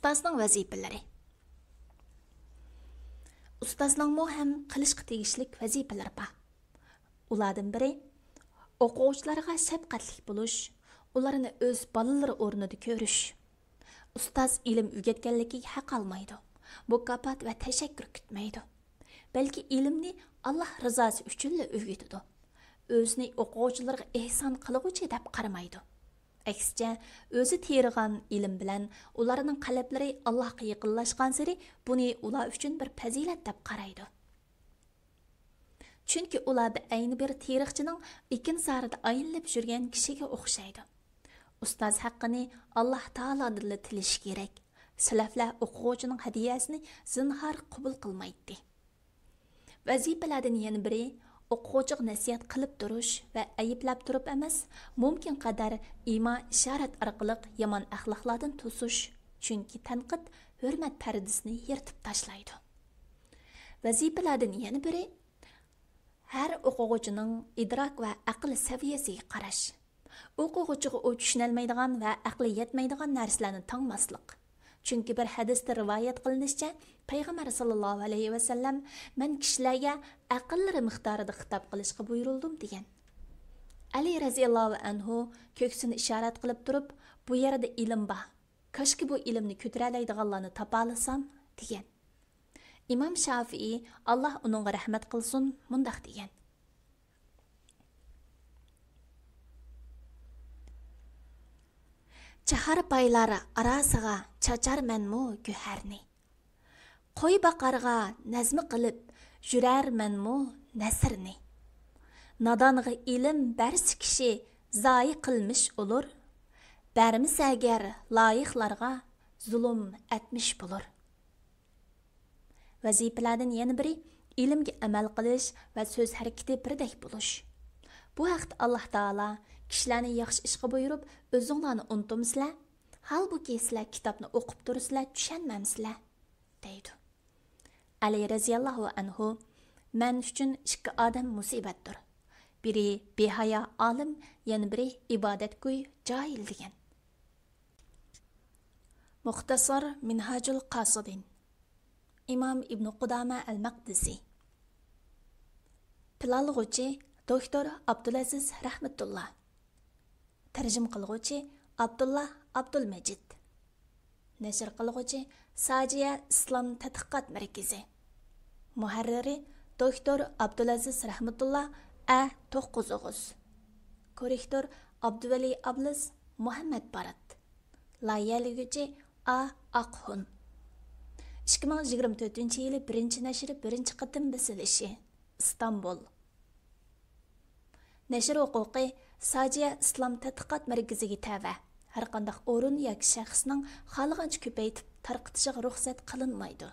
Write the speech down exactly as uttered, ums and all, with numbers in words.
ئۇستازنىڭ ۋەزىپىلىرى. ئۇستازنىڭمۇ ھەم قىلىشقا تېگىشلىك ۋەزىپىلىرى بار. ئۇلاردىن بىرى، ئوقۇغۇچىلارغا شەپقەتلىك بولۇش، ئۇلارنى ئۆز بالىلىرى ئورنىدا كۆرۈش. ئۇستاز ئىلىم ئۆگەتكەنلىكىگە ھەق ئالمايدۇ، مۇكاپات ۋە تەشەككۈر كۈتمەيدۇ. بەلكى ئىلىمنى ئاللاھ رىزاسى ئۈچۈنلا ئۆگىتىدۇ. ئۆزىنى ئوقۇغۇچىلىرىغا ئېھسان قىلغۇچى دەپ قارىمايدۇ. ئەكسىچە، ئۆزى تېرىغان ئىلىم بىلەن ئۇلارنىڭ قەلبلىرى ئاللاھقا يېقىنلاشقانسېرى، بۇنى ئۇلار ئۈچۈن بىر پەزىلەت دەپ قارايدۇ. چۈنكى ئۇلار بىئەينى بىر تېرىقچىنىڭ ئېكىنزارىدا ئايلىنىپ يۈرگەن كىشىگە ئوخشايدۇ. ئۇستاز ھەققىنى ئاللاھ تائالادىنلا تىلىشى كېرەك. سەلەفلەر ئوقۇغۇچىنىڭ ھەدىيەسىنى زىنھار قوبۇل قىلمايتتى. ۋەزىپىلەردىن يەنە بىرى، ئوقۇغۇچىغا نەسىھەت قىلىپ تۇرۇش ۋە ئەيىبلەپ تۇرۇپ ئەمەس، مۇمكىن قەدەر ئىما، ئىشارەت ئارقىلىق يامان ئەخلاقلاردىن توسۇش، چۈنكى تەنقىد ھۆرمەت پەردىسىنى يىرتىپ تاشلايدۇ. ۋەزىپىلەردىن يەنە بىرى، ھەر ئوقۇغۇچىنىڭ ئىدراك ۋە ئەقىل سەۋىيەسىگە قاراش. ئوقۇغۇچىغا ئۇ چۈشىنەلمەيدىغان ۋە ئەقلى يەتمەيدىغان نەرسىلەرنى تاڭماسلىق. چۈنكى بىر ھەدىستە رىۋايەت قىلىنىشىچە، پەيغەمبەر ساللاللاھۇ ئەلەيھى ۋەسەللەم، مەن كىشىلەرگە ئەقىللىرى مىقدارىدا خىتاب قىلىشقا بۇيرۇلدۇم، دېگەن. ئەلى رەزىياللاھۇ ئەنھۇ كۆكسىنى ئىشارەت قىلىپ تۇرۇپ، بۇ يەردە ئىلىم بار. كاشكى بۇ ئىلىمنى كۆتۈرەلەيدىغانلارنى تاپالىسام، دېگەن. ئىمام شافىئىي، ئاللاھ ئۇنىڭغا رەھمەت قىلسۇن، مۇنداق دېگەن: چاھار بايلار ئاراسىغا چاچارمەنمۇ گۆھەرنى. قوي باقارغا نەزمە قىلىپ يۈرەرمەنمۇ نەسرنى. نادانغا ئىلىم بەرسە كىشى زايە قىلمىش ئۇلۇر. بەرمىسە ئەگەر لايىقلارغا زۇلۇم ئەتمىش بولۇر. ۋەزىپىلەردىن يەنە بىرى، ئىلىمگە ئەمەل قىلىش ۋە سۆز ھەرىكىتى بىردەك بولۇش. بۇ ھەقتە ئاللاھ تائالا، كىشىلەرنى ياخشى ئىشقا بۇيرۇپ، ئۆزۈڭلارنى ئۇنتۇمسىلەر؟ ھالبۇكى، سىلەر كىتابنى ئوقۇپ تۇرسىلەر، چۈشەنمەمسىلەر؟ دەيدۇ. ئەلى رەزىياللاھۇ ئەنھۇ، مەن ئۈچۈن ئىككى ئادەم مۇسىبەتتۇر. بىرى بىھايا ئالىم، يەنە بىرى ئىبادەتگۇي جاھىل، دېگەن. مۇختەسار مىنھاجۇل قاسىدىن. ئىمام ئىبنى قۇدامە ئەل مەقدىسى. پىلانلىغۇچى، دوكتور ئابدۇلئەزىز رەھمەتۇللا. تەرجىمە قىلغۇچى، ئابدۇللا ئابدۇلمەجىد. نەشر قىلغۇچى، ساجىيە ئىسلام تەتقىقات مەركىزى. مۇھەررىرى، دوكتور ئابدۇلئەزىز رەھمەتۇللا، ئە توققۇز ئوغۇز. كوررېكتور، ئابدۇۋەلى ئابلىز، مۇھەممەد بارات. لايىھەلىگۈچى، ئا ئاقھۇن. ئىككى مىڭ يىگىرمە تۆتىنچى يىلى بىرىنچى نەشرى بىرىنچى قېتىم بېسىلىشى. ئىستانبۇل. نەشر ھوقۇقى ساجىيە ئىسلام تەتقىقات مەركىزىگە تەۋە. ھەرقانداق ئورۇن ياكى شەخسنىڭ خالىغانچە كۆپەيتىپ تارقىتىشىغا رۇخسەت قىلىنمايدۇ.